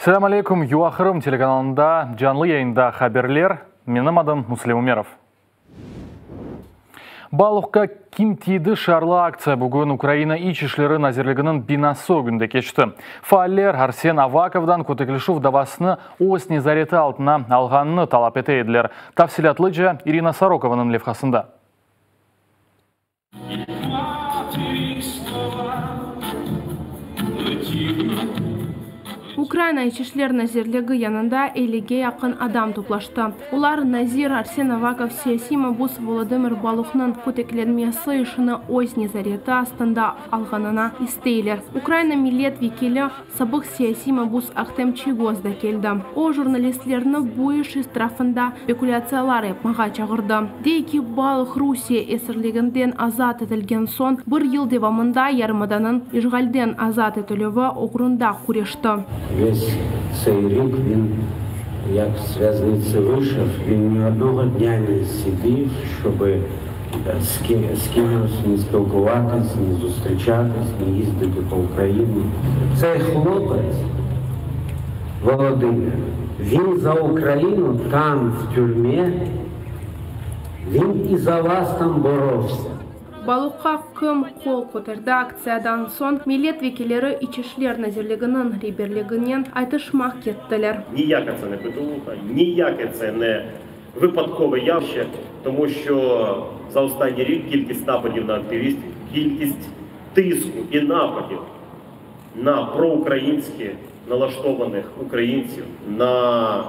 Selâm aleyküm, UA Qırım telekanalında canlı yayında haberler. Menim adım Muslim Umerov. Baluhqa kim tiydi şiarlı aktsiya bugün Ukraina İç işleri nazirliginiñ binası ögünde keçti. Faaller Arsen Avakovdan kötekleşüv davasını öz nezareti altına alğanını talap ete ediler. Tafsilâtlıca İrina Sorokovanıñ levhasında. Ukraina İç işler nazirligi yanında ellige yaqın adam toplaştı. Olar nazir Arsen Avakov siyasiy mabus Volodımır Baluhnıñ köteklenmesi işini öz nezareti astında alğanını isteyler. Ukraina millet vekili, sabıq siyasiy mabus Ahtem Çiygoz da keldi. O, jurnalistlerni bu iş etrafında spekulâtsiyalar yapmağa çağırdı. Dey ki, Baluh Rusiye esirliginden azat etilgen soñ bir yıl devamında yarımadanıñ işğalden azat etilüvi oğrunda küreşti. Весь цей рік він, як з в'язниці вийшов, він ні одного дня не сидів, щоб з ким, з кимось не спілкуватись, не зустрічатись, не їздити по Україні. Цей хлопець, Володимир, він за Україну там, в тюрмі, він і за вас там боровся. Baluhqa kim qol köterdi aktsiyadan soñ millet vekilleri İç işler nazirliginiñ reberliginen aytışmaq kettiler. Ніяка це не петуха, ніяке це не випадкове явище, тому що за останній рік кількість нападів на активістів, кількість тиску і нападів на проукраїнськи налаштованих українців, на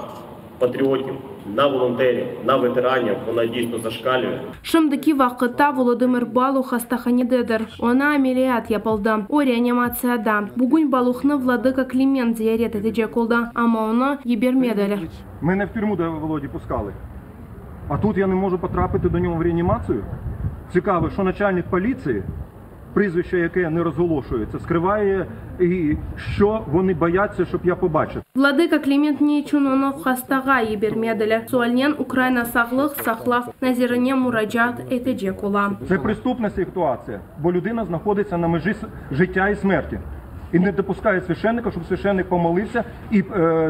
патріотів, на волонтерів, на ветеранів, вона дійсно зашкалює. Şimdiki vaqıtta Volodımır Baluh hastahanededir. Oña ameliyat yapıldı. O, reanimatsiyada. Bugün Baluhnı Vladıka Kliment ziyaret etecek oldı, amma onı yibermediler. Мене в тюрму до Володі пускали. А тут я не можу потрапити до нього в реанімацію. Цікаво, що начальник поліції, прізвище яке не розголошується, скриває, і що вони бояться, щоб я побачив. Vladıka Kliment ne içün onı hastağa yibermediler sualinen Ukraina sağlıq saqlav nazirine muracaat etecek ola. Це преступна ситуація, бо людина знаходиться на межі життя і смерті. І не допускає священника, щоб священник помолився і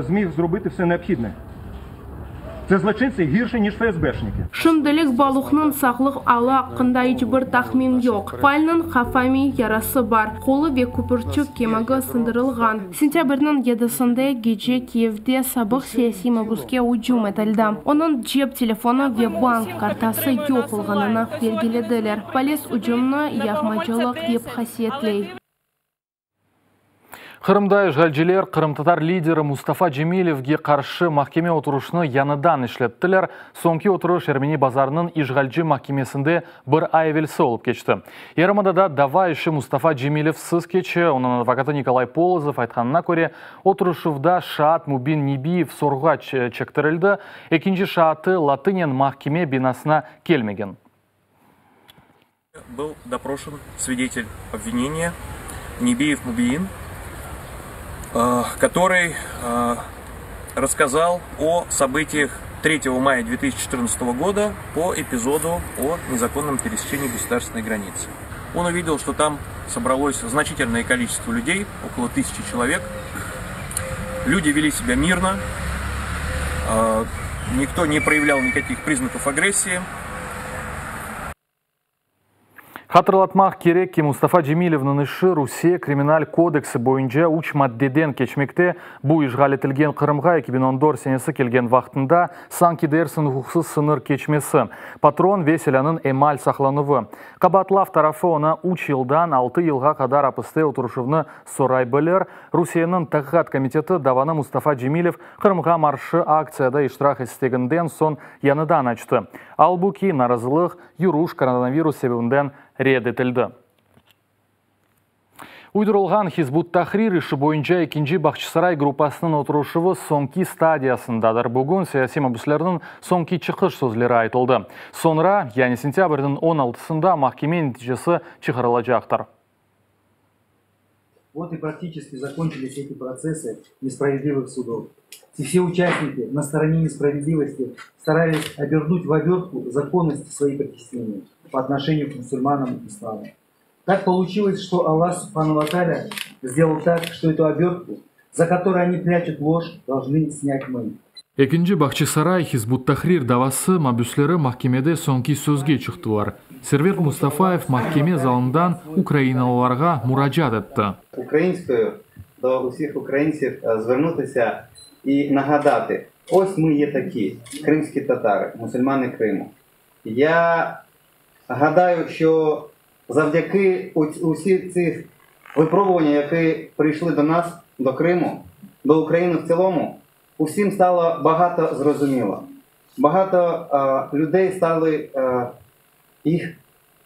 зміг зробити все необхідне. Це злочинці гірше, ніж ФСБшники. Şimdilik Baluhnıñ sağlıq alı aqqında iç bir tahmin yoq. Faalniñ qafa miy yarası bar, qolu ve köpürçik kemigi sındırılğan. Sentâbrniñ yedisinde gece Kiyevde sabıq siyasiy mabüske ücüm etildi. Onıñ cep telefonı ve bank kartası yoq olğanını belgilediler. Polis ücümni yağmacılıq dep hasiyetley. Qırımda işğalciler qırımtatar lideri Mustafa Cemilevge qarşı mahkeme oturışını yañıdan işlettiler. Soñki oturış Ermeni Bazarnıñ işğalci mahkemesinde bir ay evelsi olıp keçti. Yarımadada dava işi Mustafa Cemilevsiz keçe, onıñ advokatı Nikolay Polozov aytqanına köre, oturışuvda şaat Mubin Nebiyev sorğuğa çektirildi, ekinci şaatı Latınen mahkeme binasına kelmegen. Был допрошен свидетель обвинения Небиев Мубиин, который рассказал о событиях 3 мая 2014 года по эпизоду о незаконном пересечении государственной границы. Он увидел, что там собралось значительное количество людей, около 1000 человек. Люди вели себя мирно, никто не проявлял никаких признаков агрессии. Hatırlatmaq kerek ki, Mustafa Cemilevniñ işi Rusiye Kriminal kodeksi boyunca üç maddeden keçmekte, bu işğal etilgen Qırımğa 2014 senesi kelgen vaqtında sanki dersiñ uquqsız sıñır keçmesi, patron ve silânıñ emal saqlanuvı. Qabaatlav tarafı oña üç yıldan altı yılğa qadar apiste oturışuvnı soray bilir. Rusiyeniñ Taqiqat komiteti davanı Mustafa Cemilev Qırımğa marşı aktsiyada iştirak isteginden soñ yañıdan açtı. Albu ki, narazılıq Yürüş koronavirus sebebinden red etildi. Uydurılğan Hizb ut-Tahrir işi boyunca ekinci Bağçasaray gruppasınıñ oturışuvı soñki stadiyasındadır. Bugün siyasiy mabüslerniñ soñki çıqış sözleri aytıldı. Soñra, yani sentâbrniñ on altısında mahkeme neticesi çıqarılacaqtır. Вот и практически закончились эти процессы несправедливых судов. И все участники на стороне несправедливости старались обернуть в обертку законность свои притеснения по отношению к мусульманам и исламу. Так получилось, что Аллах Субхану Ва Тааля сделал так, что эту обертку за которой они прячут ложь, должны снять мы. Ekinci Bağçasaray Hizb ut-Tahrir davası mabüsleri mahkemede soñki sözge çıqtılar. Server Mustafayev mahkeme zalından ukrainalılarğa muracaat etti. Ukrainською до усіх українців звернутися і нагадати, ось ми є такі, кримські татари, мусульмани Криму. Я гадаю, що завдяки усі цих випробувань, які прийшли до нас, до Криму, до України в цілому, усім стало багато зрозуміло. Багато е, людей стали, е, їх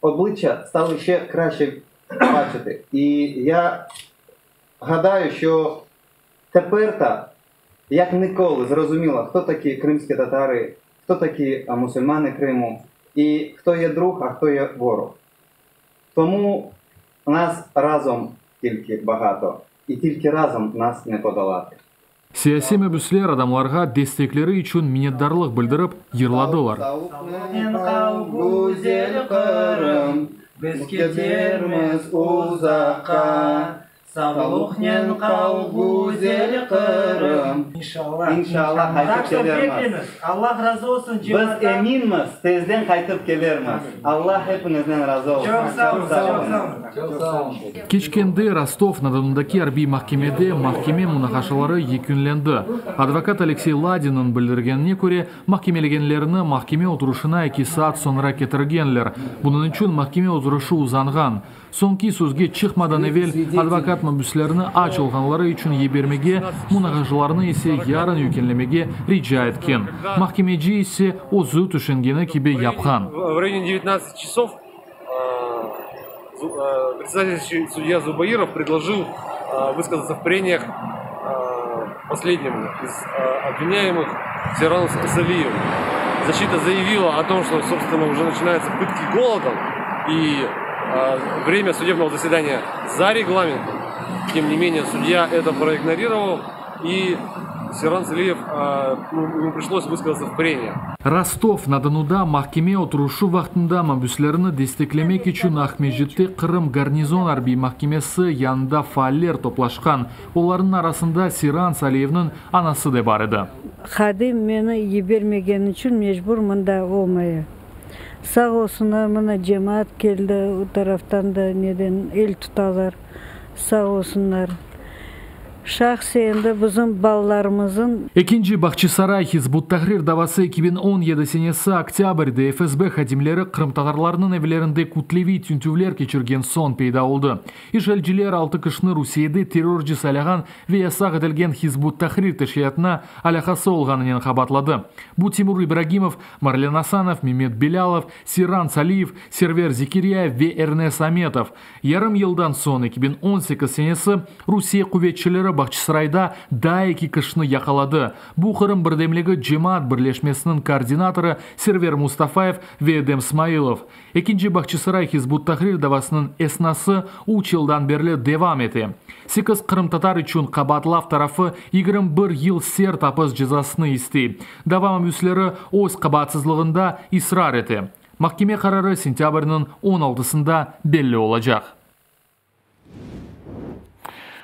обличчя стали ще краще бачити. І я гадаю, що тепер та, як ніколи, зрозуміло, хто такі кримські татари, хто такі мусульмани Криму, і хто є друг, а хто є ворог. Тому нас разом тільки багато, і тільки разом нас не подолати. Siyasiy mabüsler adamlarğa destekleri içün minnetdarlıq bildirip, yırladılar. Güzel Qırım, biz ketermiz uzaqqa. Sağlıqnen qal, güzel Qırım. İnşallah. İnşallah qaytıp kelermiz. Allah razı olsun. Biz eminmiz, tezden qaytıp kelermiz. Allah hepinizden razı olsun. Çoq sağ olun. Çoq sağ olun. Keçkende Rostov-na-Donudaki arbiy mahkemede mahkeme munaqaşaları yekünlendi. Advokat Aleksey Ladinniñ bildirgenine köre, mahkemelengenlerni mahkeme oturışına eki saat soñra ketirgenler, bunıñ içün mahkeme oturışı uzanğan. Soñki sözge çıqmadan evel advokat mabüslerni aç olğanları içün yibermege, munaqaşalarnı ise yarın yekünlemege rica etken. Mahkemeci ise özü tüşüngeni kibi yapqan. В районе 19 часов председательствующий судья Зубаиров предложил высказаться в прениях последнему из обвиняемых Сейрану Салиеву. Защита заявила о том, что, собственно, уже начинаются пытки голодом и время судебного заседания за регламентом. Тем не менее, судья это проигнорировал, и Сейран Салиев, ну, ему пришлось высказаться в прениях. Rostov-na-Donuda mahkeme oturışı vaqtında mabüslerni desteklemek içün Aqmescitte Qırım garnizon arbiy mahkemesi yanında faaller toplaşqan. Olarnıñ arasında Seyran Saliyevniñ anası da bar edi. Qadı meni yibermegen içün mecbur mında olmaya. Sağ olsunlar, mına cemaat keldi, o taraftan da neden el tutalar, sağ olsunlar. Şahsen endi bizim balalarımızın Ekinci Bağçasaray Hizb ut-Tahrir davası 2017 senesi oktâbrde FSB hadimleri qırımtatarlarnıñ evlerinde kütleviy tintüvler keçirgen soñ peyda oldı. İşğalciler altı kişini Rusiyede terrorcı sayılğan ve yasaq etilgen Hizb ut-Tahrir teşkilâtına alâqası olğanınen qabaatladı. Bu Timur İbragimov, Marlen Asanov, Memet Belâlov, Seyran Saliyev, Server Zekiryayev ve Ernes Ametov. Yarım yıldan soñ 2018 senesi Rusiye quvetçileri Bağçasarayda daa eki kişini yaqaladı. Bu Qırım birdemligi cemaat birleşmesiniñ koordinatorı Server Mustafayev ve Edem Smailov. Ekinci Bağçasaray Hizb ut-Tahrir davasınıñ esnası üç yıldan berli devam ete. Sekiz qırımtatar içün qabaatlav tarafı 21 yıl sert apis cezasını istey. Dava mabüsleri öz qabaatsızlığında israr ete. Mahkeme qararı sentâbrniñ 16sında belli olacaq.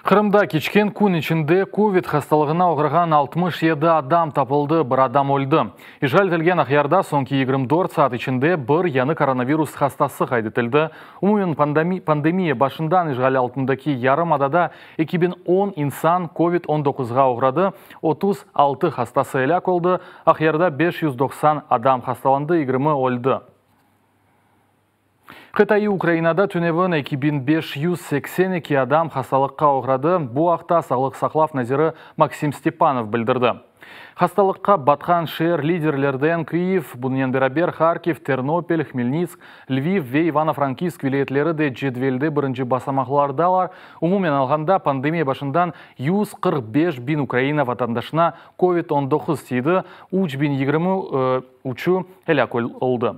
Qırımda keçken kün içinde kovid hastalığına oğrağan 67 adam tapıldı, bir adam öldi. İşğal etilgen Aqyarda soñki 24 saat içinde bir yañı koronavirus hastası qayd etildi. Umumen pandemiya başından işğal altındaki yarımadada 2010 insan kovid-19ğa oğradı, 36 hastası elâk oldı, Aqyarda 590 adam hastalandı, 20 öldi. Qıtaiy Ukrainada tünevin 2582 adam hastalıqqa oğradı. Bu aqta Sağlıq saqlav naziri Maksim Stepanov bildirdi. Hastalıqqa batqan şeer liderlerden Kyiv, bunınen beraber Harkiv, Ternopil, Hmelnitsk, Lviv ve İvano-Frankivsk vilâyetleri de cedvelde birinci basamaqlardalar. Umumen alğanda, pandemiya başından 145 biñ Ukraina vatandaşına COVID-19 tiydi, 3023-ü elâk oldı.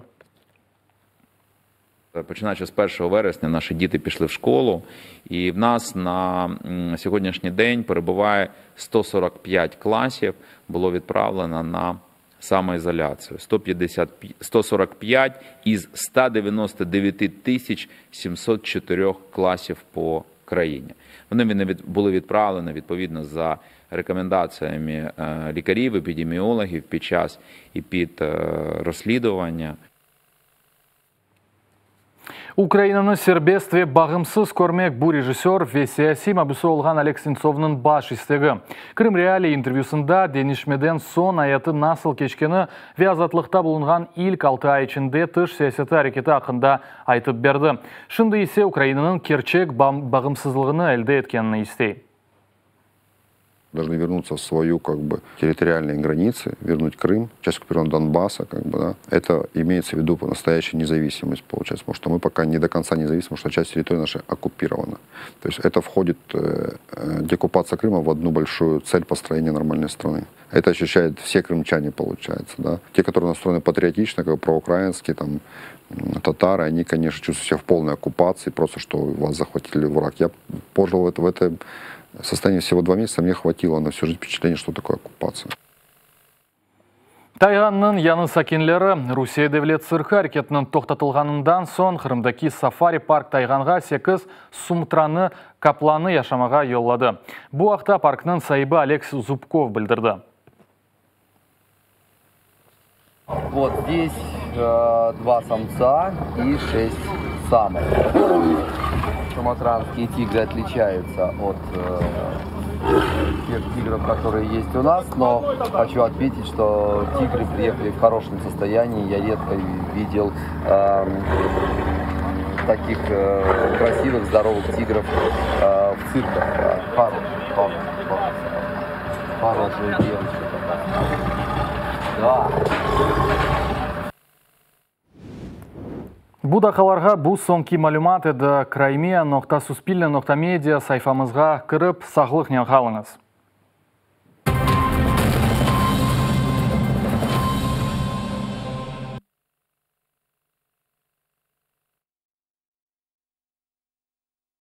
Починаючи з 1 вересня, наші діти пішли в школу, і в нас на сьогоднішній день перебуває 145 класів, було відправлено на самоізоляцію. 150, 145 із 199 тисяч 704 класів по країні. країні. Вони були відправлені відповідно за рекомендаціями лікарів, епідеміологів під час і під розслідування. Ukrainanı serbest ve bağımsız körmek, bu rejissör ve siyasiy mabüsi olğan Oleg Sentsovnıñ baş istegi. Krım Realii intervyüsında deñişmeden soñ ayatı nasıl keçkeni ve azatlıqta bulunğan ilk altı ay içinde tış siyaseti areketi aqqında aytıp berdi. Şimdi ise Ukrainanıñ kerçek bağımsızlığını elde etkenini istey. Должны вернуться в свою как бы территориальные границы, вернуть Крым, часть оккупированного Донбасса, как бы, да. Это имеется в виду настоящая независимость, получается, потому что мы пока не до конца независимы, потому что часть территории нашей оккупирована. То есть это входит, э, э, деоккупация Крыма в одну большую цель построения нормальной страны. Это ощущают все крымчане, получается, да. Те, которые настроены патриотично, как проукраинские, там, татары, они, конечно, чувствуют себя в полной оккупации, просто что вас захватили враг. Я пожил в, это, в этом состоянии всего два месяца, мне хватило на всю жизнь впечатление, что такое оккупация. Tayğannıñ yañı sakinleri Rusiye devlet tsirki areketiniñ toqtatılğanından soñ Qırımdaki Safari-park Tayğanğa sekiz sumtranı qaplanı yaşamağa yolladı. Bu aqta parknıñ saibi Oleg Zubkov bildirdi. Вот здесь два самца и шесть самок. Суматранские тигры отличаются от тех тигров, которые есть у нас, но хочу отметить, что тигры приехали в хорошем состоянии. Я редко видел э, таких э, красивых, здоровых тигров э, в цирках. Хорош, хорош, хорош. Хорошая девочка такая. Да. Bu daqqalarğa bu soñki malümat edi. Crimea nokta suspilne nokta media sayfamızğa kirip, sağlıqnen qalıñız.